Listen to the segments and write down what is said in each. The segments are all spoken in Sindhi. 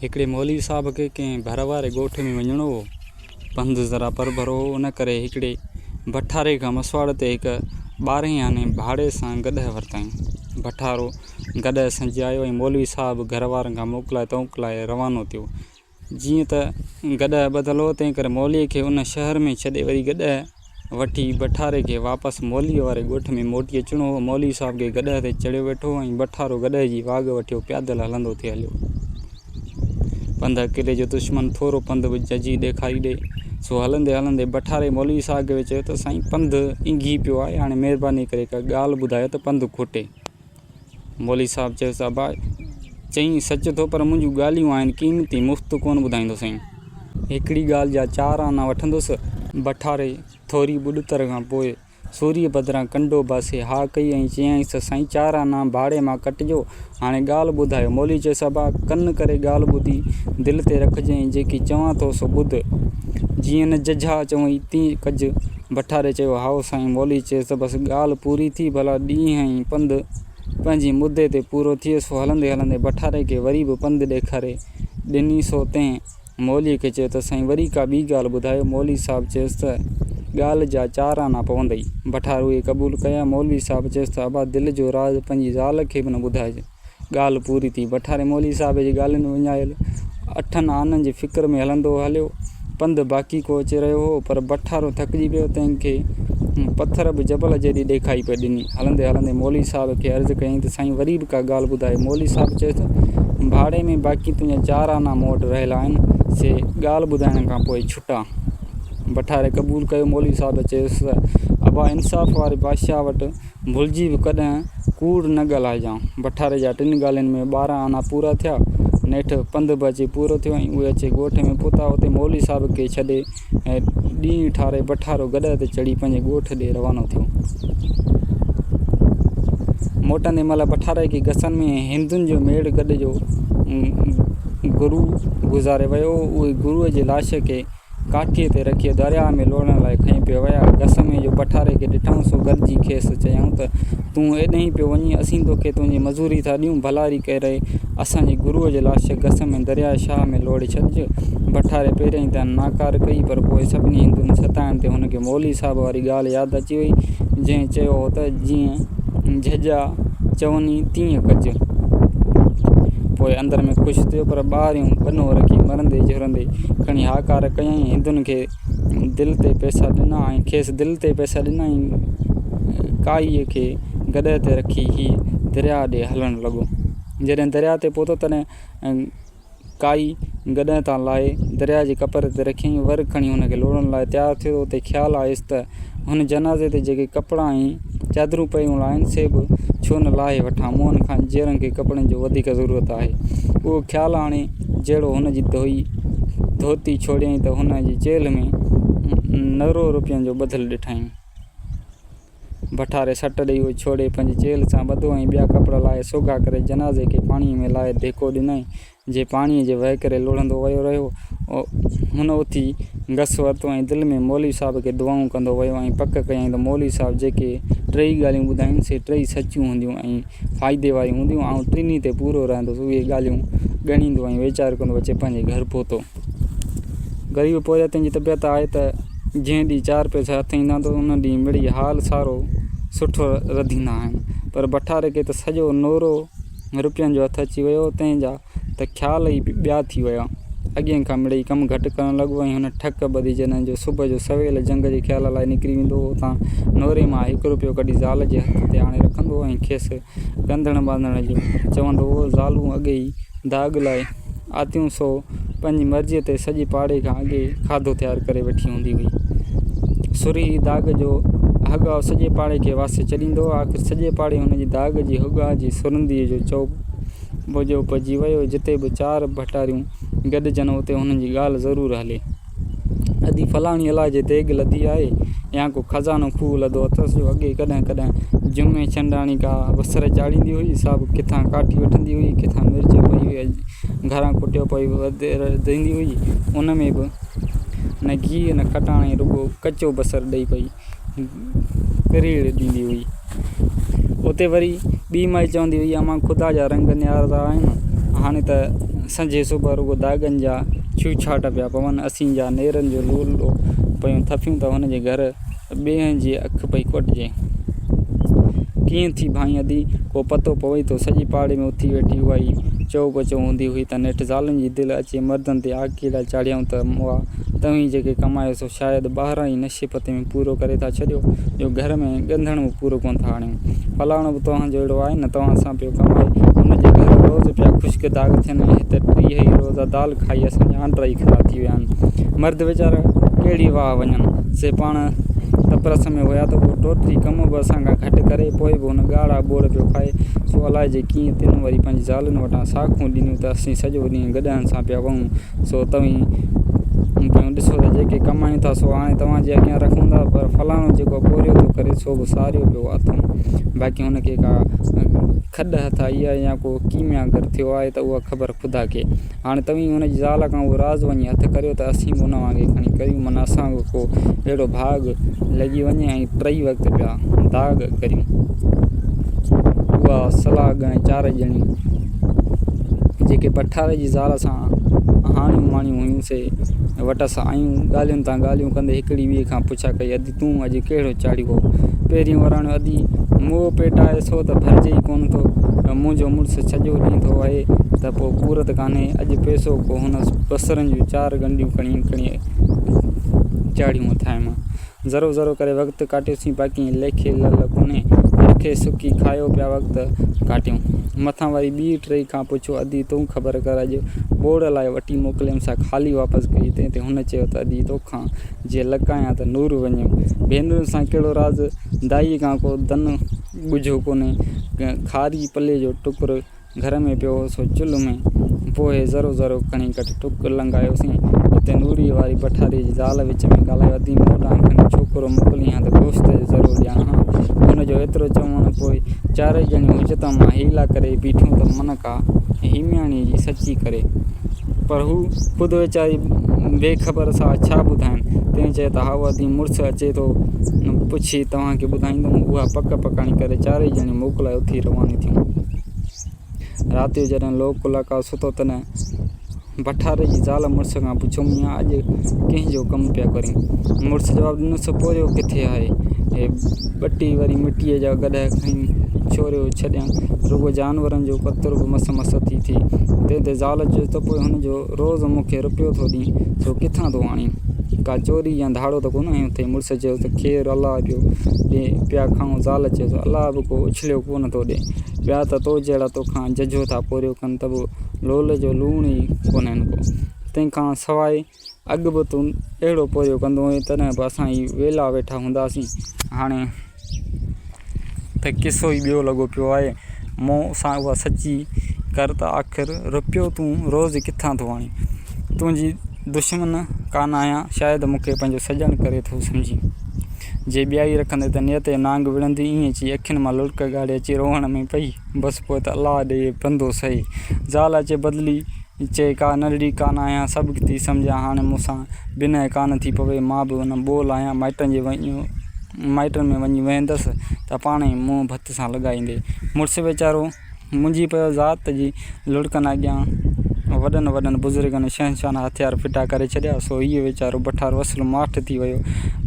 هڪڙي مولوي صاحب کي ڪنهن ڀر واري ڳوٺ ۾ وڃڻو هو. پنڌ ذرا پرڀرو هو، ان ڪري هڪڙي بٺاري کان مسواڙ تي هڪ ٻارهين آني ڀاڙي سان گڏهه ورتائين. بٺارو گڏهه سنجهايو ۽ مولوي صاحب گهر وارن کان موڪلائي تونڪلائي روانو ٿيو. جيئن ته گڏهه ٻڌل هو، تنهنڪري مولويء کي ان شهر ۾ ڇڏي وري گڏهه وٺي بٺاري کي واپس مولويء واري ڳوٺ ۾ موٽي اچڻو هو. مولوي صاحب کي گڏهه تي چڙهيو ويٺو هو ۽ بٺارو گڏهه جي واڳ وٺيو پيادل هلندو ٿي هليو. پنڌ اڪيلي جو دشمن ٿورو پنڌ به ججهي ڏيکاري ڏئي. سو هلندي هلندي بٺاري مولوي صاحب کي چيو ته سائين پنڌ اينگهي پيو آهي، هاڻي مهرباني ڪري ڪا ڳالهه ٻڌايو ته پنڌ کوٽي. مولوي صاحب چيس ته ابا چئين سچ ٿو پر منهنجون ڳالهيون آهن قيمتي مفت ڪونه ٻڌائيندوسئين. هڪڙي ڳالهه جا چار آنا وٺندس. بٺاري ٿوري ٻڏتر کان پوء سوريء بدران ڪنڊو باسي ها ڪئي ۽ چيائينس ته سائين چار آنا ڀاڙي مان ڪٽجو هاڻي ڳالهه ٻڌايو. مولوي چيس ابا ڪن ڪري ڳالهه ٻڌي دل تي رکجين ۽ جيڪي چوان ٿو سو ٻڌ. جيئن نه ججها چونئي تيئن ڪج. بٺاري چيو، هائو سائين. مولوي چيس ته بس ڳالهه پوري ٿي، ڀلا ڏينهن ۽ پنڌ پنهنجي مدي تي پورو ٿئي. سو هلندي هلندي بٺاري کي وري به پنڌ ڏيکاري ڏني. سو تنهن مولوي کي چيو ته سائين وري ڪا ٻي ڳالهه ٻڌايو. مولوي صاحب چيس ته ڳالهه جا چار آنا پوندئي. بٺاري اهي قبول ڪيا. مولوي صاحب چيس ته ابا دل جو راز پنهنجي زال کي به نه ٻڌائج. ڳالهه پوري ٿي. بٺاري مولوي صاحب جي ڳالهين ۾ وڃايل اٺن آنن جي فڪر ۾ هلندو هليو. پنڌ باقي ڪو اچي رهيو هو، پر بٺارو ٿڪجي پيو، تنهن کي پٿر به جبل جيڏي ڏيکائي پئي ڏني. هلندي هلندي مولوي صاحب کي عرض ڪيائين ته سائين وري به ڪا ڳالهه ٻڌايو. مولوي صاحب چيس ته ڀاڙي ۾ باقي تنهنجا چار آنا مون وٽ رهيل آهن، سي ڳالهه ٻڌائڻ کان پوء ڇٽا. بٺاري قبول ڪيو. مولوي صاحب چيس ته ابا انصاف واري بادشاهه وٽ ڀلجي به ڪڏهن ڪوڙ نه ڳالهائجان. بٺاري جا ٽن ڳالهين ۾ 12 آنا پورا ٿيا. نيٺ پنڌ به اچي پورو ٿيو ۽ اهي اچي ڳوٺ ۾ پهتا. اتي مولوي صاحب کي ڇڏي ۽ ڏينهن ٺاري بٺارو گڏهه تي چڙهي پنهنجي ڳوٺ ڏي روانو ٿيو. موٽندي مهل بٺاري کي گسن ۾ هندن جو ميڙ گڏ جو گرو گذاري ويو. اهي گروء جي لاش کي ڪاٺيء تي رکي درياء ۾ لوڙهڻ لاء کنئي پئي ويا. گس ۾ جو بٺاري کي ڏٺائون سو گڏجي کيس چيائون ته، تون ايڏهين پيو وڃين، اسين توکي تنهنجي مزوري ٿا ڏيون، ڀلاري ڪري اسان جي گروء جي لاش گس ۾ درياء شاهه ۾ لوڙهي ڇڏج. بٺاري پهريائين ته ناڪار ڪئي، پر پوء سڀني هندن ستائڻ تي هن کي مولوي صاحب واري ڳالهه ياد اچي وئي، جنهن چيو هو ته، جيئن جهڄا چوني تيئن ڪج. پوء اندر ۾ خوش ٿيو، پر ٻاهريون ٻنو رکي مرندي جهرندي کڻي هاڪار ڪيائين. هندن کي دل تي پئسا ڏنا ۽ کيس دل تي پئسا ڏنا ۽ ڪاهيء کي گڏهه تي رکي هي درياهه ڏي هلڻ لڳو. جڏهن درياهه تي پهتو تڏهن ڪاهي گڏهه تان لاهي درياهه جي ڪپر تي رکيائين. ور کڻي هن کي لوڙهڻ لاء تيار ٿيو ته اتي خيال آيس ته هن جنازي تي جيڪي ڪپڙا ۽ چادرون پيون آهن سي به ڇو نه لاهي وٺان، مئن کان جيئرن کي ڪپڙن جو وڌيڪ ضرورت آهي. اهو خيال آڻي جهڙو هن جي ڌوئي ڌوتي ڇوڙيائين ته هن جي چيلهه ۾ نورو روپين جو ٻڌل ڏٺائين. بٺاري سٽ ڏيئي اهو ڇوڙي پنهنجي چيلهه سان ٻڌو ۽ ٻيا ڪپڙا لاهي سوگها ڪري جنازي کي پاڻيء ۾ لاهي ڌيڪو ڏنائين. جي پاڻيء جي وهڪري لڙهندو ويو رهيو. هن اٿي گس ورتو ۽ دل ۾ مولوي صاحب کي دعائون ڪندو ويو ۽ پڪ ڪيائين ته مولوي صاحب جيڪي ٽيئي ڳالهيون ٻڌايون سي ٽيئي سچيون هونديون ۽ فائدي واريون هونديون. آئون ٽنهي تي پورو رهندس. اهي ڳالهيون ڳڻيندو ۽ ويچار ڪندو اچي پنهنجي گهر پهتو. غريب پورهيتن جي طبيعت آهي ته جنهن ڏينهن چار پئسا هٿ ايندا ته ان ڏينهن مڙئي حال سارو سٺو رڌيندا آهن. پر بٺاري کي ته سڄو نورو روپين جو هٿ اچي ويو، تنهن جا ته خيال ئي ٻيا ٿي ويا. اڳئين کان مڙئي ڪم گهٽ ڪرڻ لڳو ۽ هن ٺڪ ٻڌي جڏهن جو صبح جو سويل جنگ جي خيال لاء نڪري ويندو هو، اتان نوري مان هڪ روپيو ڪڍي زال جي هٿ تي آڻي رکندو هو ۽ کيس ڳنڌڻ ٻانڌڻ جو چوندو هو. زالون اڳي ئي داڳ لاء آتيون سو پنهنجي مرضيء تي سڄي پاڙي کان اڳي کاڌو تيار ڪري ويٺي هوندي هئي. سرهي داڳ جو هڳاء سڄي پاڙي کي واسي ڇڏيندو هو. آخر سڄي پاڙي هن جي داڳ جي هڳاء جي سرنديء جو چئو بجو پئجي ويو. جتي به چار ڀٽاريون گڏجن اتي هنن جي ڳالهه ضرور هلي. ادي فلاڻي الاء جي ديڳ لڌي آهي يا ڪو خزانو کوهه لڌو اٿس جو اڳي ڪڏهن ڪڏهن جمعي ڇنڊاڻي ڪا بصر چاڙهيندي هئي سا به ڪٿان ڪاٺي وٺندي هئي ڪٿان مرچ پئي گهران ڪٽيو پئي وڌيندي هئي ان ۾ به نه گيهه نه کٽاڻ ۽ رڳو ڪچو بصر ڏئي پئي ڪريڙ ڏيندي هئي. اتي وري ٻي مائي چوندي هئي، امان خدا جا رنگ نيارا آهن، هاڻي ته سنجهي صبح رڳو داڳن جا ڇوڇاٽ پيا پون. اسين جا نيرن جو لولو پيون ٿڦيون ته هن جي گهر ٻين جي اک پئي ڪوٽجي. ڪيئن ٿي ڀانئين ادي، ڪو پتو پوئي ٿو. سڄي پاڙي ۾ اٿي ويٺي اها ئي چئو پچئو هوندي هئي ته نيٺ زالن جي دل اچي مردن تي آڪيڙا چاڙهيائون ته مئا توهين جيڪي ڪمايو سو شايد ٻاهران ئي نشي پتي ۾ پورو ڪري ٿا ڇڏيو جو گهر ۾ ڳنڌڻ به پورو ڪونه ٿا آڻيو. فلاڻو به توهان جهڙو آهي نه توهان سان پيو ڪمائي. هن جي گهر روز پيا خشڪ داغ ٿين ۽ هت 30 ئي روزا دال کائي اسان جا آنڊرا ئي خراب ٿي ويا آهن. مرد ويچارا ڪهڙي واهه وڃن. سي پاڻ تپرس ۾ هيا ته اهو ٽوٽلي ڪم به اسان کان گهٽ ڪري پوء به هن ڳاڙها ٻوڙ پيو کائي. سو الائجي ڪيئن تن وري پنهنجي زالن وٽان ساکون ڏنيون ته اسين سڄو ڏينهن گڏهن سان پيا وهون. سو توهين پيون ڏسو ته جيڪي ڪمايون ٿا سو آڻي توهان جي اڳيان رکون ٿا پر فلاڻو جيڪو پورهيو ٿو ڪري سو به ساريو پيو اٿئون. باقي هن کي ڪا کڏ هٿ آئي آهي يا ڪو ڪيمياگر ٿيو آهي ته اها خبر خدا کي. هاڻي توهين هن جي زال کان اهو راز وڃي هٿ ڪريو ته اسين به ان وانگي کڻي ڪريون من اسان به ڪو اهڙو ڀاڳ لڳي وڃي ۽ ٽئي وقت پيا داغ ڪريون. اها صلاح ڳڻي چارئي ڄڻيون جيڪي بٺاري جي زال سان هاڻيون ماڻيون هيون سي وٽس آيون. ڳالهين تان ڳالهيون ڪندي هڪڙي ٻئي کان پڇا ڪئي، ادي تون اڄ ڪهڙو چاڙهيو هو؟ پهرين وراڻيو، ادي موهه پيٽ آهي سو ته ڀرجي ئي ڪونه ٿو. منهنجو مڙس سڄو ڏينهن ٿو وهي ته پوء پورت ڪانهي. اڄ پئسو ڪو هنس بصرن جون چار ڳنڍيون کڻي کڻي چاڙهيون اٿائيم. ذرو ذرو ڪري وقت ڪاٽيوسين باقي ليکي لل ڪونهي. رکي سڪي کايو پيا وقت ڪاٽيون. مٿان وري ٻي ٽئي کان پڇيو ادي تون خبر ڪر اڄ ٻوڙ لاء وٽي موڪليم سا خالي واپس ڪئي. تنهن تي هن چيو ته ادي توکان جي لڪايان ته نور وڃيم. ڀينرن سان ڪهڙو راز، دائيء کان ڪو دن ڳجهو ڪونهي. کاري پلي جو ٽڪر گهر ۾ پيو هو سو چلهه ۾ پوهي ذرو ذرو کڻي ڪٽ ٽڪ لنگهايوسين. اتي نوريء واري بٺاريء جي زال وچ ۾ ڳالهايو، ادي مون ڏانهن کڻي ڇوڪرو موڪلين ها ته گوشت جو ذرو ڏيان ها. هن جو ايترو چوڻ پوء چارئي ڄڻيون حجت مان حيلا ڪري بيٺيون ته من ڪا هيمياڻيء جي سچي ڪري. پر هو خود ويچاري بي خبر سا ڇا ٻڌائين. تنهن چيو ته هائو ادي مڙس اچي ٿو پڇي توهان کي ٻڌائيندم. اها پڪ پڪاڻي ڪري چارئي ڄڻيون موڪلائي اٿي روانيون ٿيون. رات جو جڏهن لوڪ ڪلاڪار ستو تڏهن بٺاري جي زال مڙس کان پڇيو ميان اڄ ڪنهن جو ڪم پيا ڪريون؟ مڙس جواب ڏنس پورهيو ڪٿي آهي؟ هي ٻٽي وري مٽيء جا گڏهه کڻي ڇوريو ڇڏيان، رڳو جانورن جو ڪتر به مس مس ٿي ٿئي. تنهن تي زال چيس ته پوء هن جو روز مون کي رپيو ٿو ڏين، سو ڪٿان ٿو آڻين؟ ڪا چوري يا ڌاڙو ته ڪونه هنيو اٿئي؟ مڙس چيس ته خير الله پيو ڏي، پيا کائون. زال چيس الله به ڪو اڇليو ڪونه ٿو ڏي. ٻيا ته تو جهڙا توکان ججهو ٿا پورهيو ڪن ته به لول جو لوڻ ئي ڪونهن ڪو. تنهن کان سواء اڳ به تون اهڙو پورهيو ڪندو هئين، تڏهن به اسان ئي ويلا ويٺا هونداسين. هاڻي ته قصو ئي ٻيو لڳو پيو آهي. مون سان اها سچي ڪر ته آخر رپيو تون روز ڪٿان ٿو آڻين؟ تنهنجي دشمن ڪانه آهيان، شايد مون کي پنهنجو سڄڻ ڪري ٿو سمجهين. جي ٻيائي رکندين ته نيت جو نانگ وڙهندي. ائين چئي اکين مان لڙڪ ڳاڙي اچي روئڻ ۾ پئي. بس پوء ته الله ڏي بندو سهي. زال اچي بدلي چئي ڪا ننڍڙي ڪانه آهيان، سڀ ٿي سمجهان، هاڻي مون سان بنهه ڪانه ٿي پوي، مان به ان ٻول آهيان، مائٽن ۾ وڃي ويهندس ته پاڻهي منهن ڀت سان لڳائيندي. مڙس ويچارو منجهي پيو، ذات جي لڙڪن اڳيان وڏن وڏن بزرگن شهنشاهن هٿيار ڦٽا ڪري ڇڏيا، سو هيء ويچارو بٺارو اصل ماٺ ٿي ويو،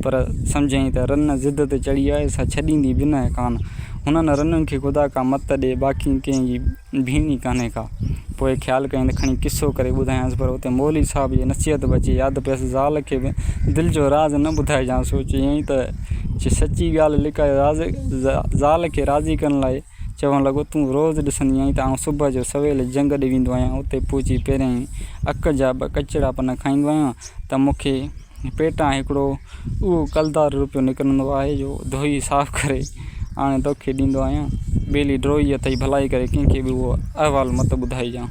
پر سمجهيائين ته رن ضد تي چڙهي آهي، سا ڇڏيندي بنهه ڪانه. هنن رنن کي خدا ڪا مت ڏي، باقي ڪنهن جي ڀيڻ ئي ڪانهي ڪا. پوء خيال ڪيائين ته کڻي قصو ڪري ٻڌايانس، پر اتي مولوي صاحب جي نصيحت به اچي ياد پيس، زال کي به دل جو راز نه ٻڌائجان، سو چيائين ته سچي ڳالهه لڪائي زال کي راضي ڪرڻ لاء چوڻ لڳو، تون روز ڏسندي آهين ته آئون صبح جو سويل جهنگ ڏي ويندو آهيان، اتي پهچي پهريائين اڪ جا ٻه ڪچڙا پن کائيندو آهيان ته مون کي پيٽان هڪڙو اهو ڪلدار روپيو نڪرندو آهي جو ڌوئي صاف ڪري آڻي توکي ڏيندو آهيان. ٻيلي ڊوهي اٿئي ڀلائي ڪري ڪنهن کي به اهو احوال مت ٻڌائجان.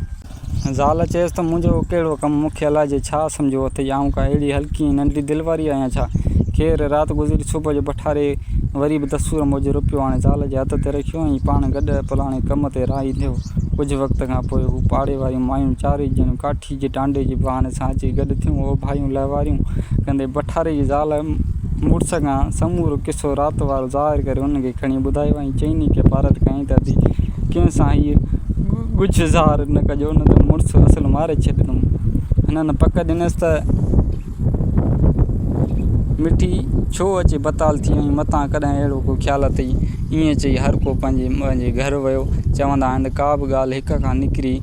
زال چيس ته منهنجو ڪهڙو ڪم، مون کي الائجي ڇا سمجهيو اٿئي، آئون ڪا اهڙي هلڪي ۽ ننڍڙي دل واري آهيان ڇا؟ خير رات گذري صبح جو بٺاري وري به دستور موجب روپيو آڻي زال جي هٿ تي رکيو ۽ پاڻ گڏهه پلاڻي ڪم تي راهي ٿيو. ڪجهه وقت کان پوء هو پاڙي واريون مايون چارئي ڄڻيون ڪاٺي جي ٽانڊي جي بهاني سان اچي گڏ ٿيون. اوڀايون لهواريون ڪندي بٺاري جي زال مڙس کان سمورو قصو رات وارو ظاهر ڪري انهن کي کڻي ٻڌايو ۽ چئني کي پارت ڪيائين ته ادي ڪنهن سان هيء ڳجهه ظاهر نه ڪجو نه ته مڙس اصل ماري ڇڏيندم. هنن پڪ ڏنس ته مٺي ڇو اچي بتال ٿي آهين، متان ڪڏهن اهڙو ڪو خيال اٿئي. ائين چئي هر ڪو پنهنجي پنهنجي گهر ويو. چوندا آهن ته ڪا به ڳالهه هڪ کان نڪري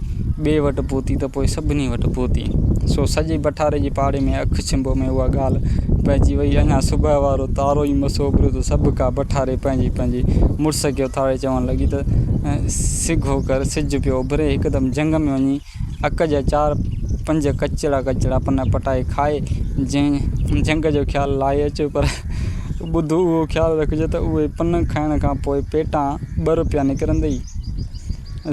ٻئي وٽ پهتي ته پوء سڀني وٽ پهتي. سو سڄي بٺاري جي پاڙي ۾ اک ڇنڀ ۾ اها ڳالهه پئجي وئي. اڃا صبح وارو تارو ئي مس اڀريو ته سڀ ڪا بٺاري پنهنجي پنهنجي مڙس کي اٿاري چوڻ لڳي ته سگهو ڪر، سج پيو اڀري. هڪدم جهنگ ۾ وڃي اڪ جا چار پنج ڪچڙا ڪچڙا پن پٽائي کائي، جهنگ جو خيال لاهي اچ. پر ٻڌ اهو خيال رکج ته اهي پن کائڻ کان پوء پيٽان ٻه روپيا نڪرندئي،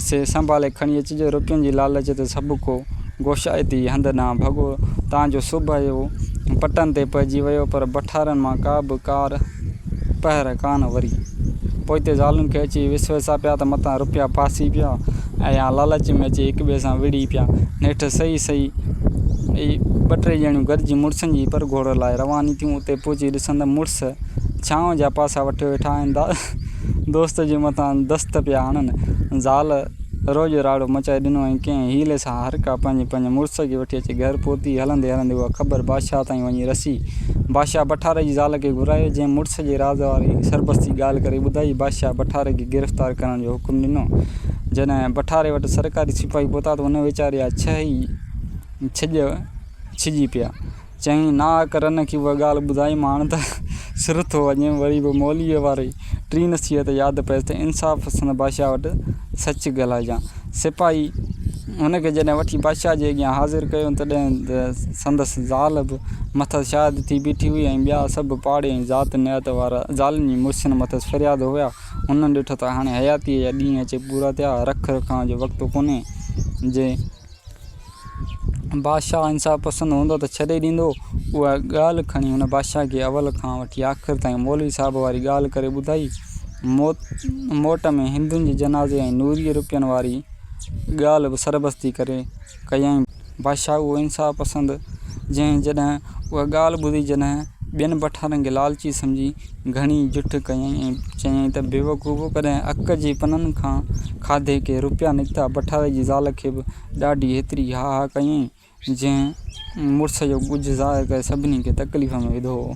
سي سنڀالي کڻي اچج. روپين جي لالچ تي سڀڪو گوشائتي هنڌ ڏانهن ڀڳو، تان جو صبح جو پٽن تي پئجي ويو، پر بٺارن مان ڪا به ڪار پهر ڪانه وري. پوئتي زالن کي اچي وسوسا پيا ته متان روپيا ڦاسي پيا يا لالچ ۾ اچي هڪ ٻئي سان وڙهي پيا. نيٺ سهي سهي ٻه ٽي ڄڻيون گڏجي مڙسن جي پرگهور لاء رواني ٿيون. اتي پهچي ڏسن ته مڙس ڇانو جا پاسا وٺيو ويٺا آهن. دوست جي مٿان دست پيا هڻن. زال روڄ راڙو مچائي ڏنو ۽ ڪنهن حيلي سان هرڪا پنهنجي پنهنجي مڙس کي وٺي اچي گهر پهتي. هلندي هلندي اها خبر بادشاهه تائين وڃي رسي. بادشاهه بٺاري جي زال کي گهرايو، جنهن مڙس جي راز واري سربستي ڳالهه ڪري ٻڌائي. بادشاهه بٺاري کي گرفتار ڪرڻ جو حڪم ڏنو. جڏهن بٺاري وٽ سرڪاري سپاهي پهتا ته ان ويچاري جا ڇهه ئي ڇڄ ڇڄي پيا. چيائين، ناحق رن کي اها ڳالهه ٻڌائي مان ته سر ٿو وڃيم. وري به مولويء واري ٽين نصيحت ياد پيس ته انصاف پسند بادشاهه وٽ سچ ڳالهائجان. سپاهي هن کي جڏهن وٺي بادشاهه جي اڳيان حاضر ڪيو، تڏهن ته سندس زال به مٿس شاهد ٿي بيٺي هئي ۽ ٻيا سڀ پاڙي ۽ ذات نيات وارا زالن جي مڙسن مٿس فرياد هيا. هنن ڏٺو ته هاڻي حياتيء جا ڏينهن اچي پورا ٿيا، رک رکاء جو وقت ڪونهي، جي بادشاهه انصاف پسند هوندو ته ڇڏي ڏيندو. اها ڳالهه کڻي هن بادشاهه کي اول کان وٺي آخر تائين مولوي صاحب واري ڳالهه ڪري ٻڌائي. موٽ ۾ هندن جي جنازي ۽ نوريء روپين واري ڳالهه به سربستي ڪري ڪيائين. بادشاهه اهو انصاف پسند جنهن جڏهن اها ڳالهه ٻڌي جڏهن ٻين بٺارن کي لالچي سمجهي گهڻي جٺ ڪيائين ۽ چيائين ته بيوقوفو ڪڏهن اڪ جي پنن کان کاڌي ڪي روپيا نڪتا. بٺاري جي زال کي به ڏاڍي هيتري ها ها ڪيائين، جنهن مڙس جو ڳجهه ظاهر ڪري سڀني کي تڪليف ۾ وڌو هو.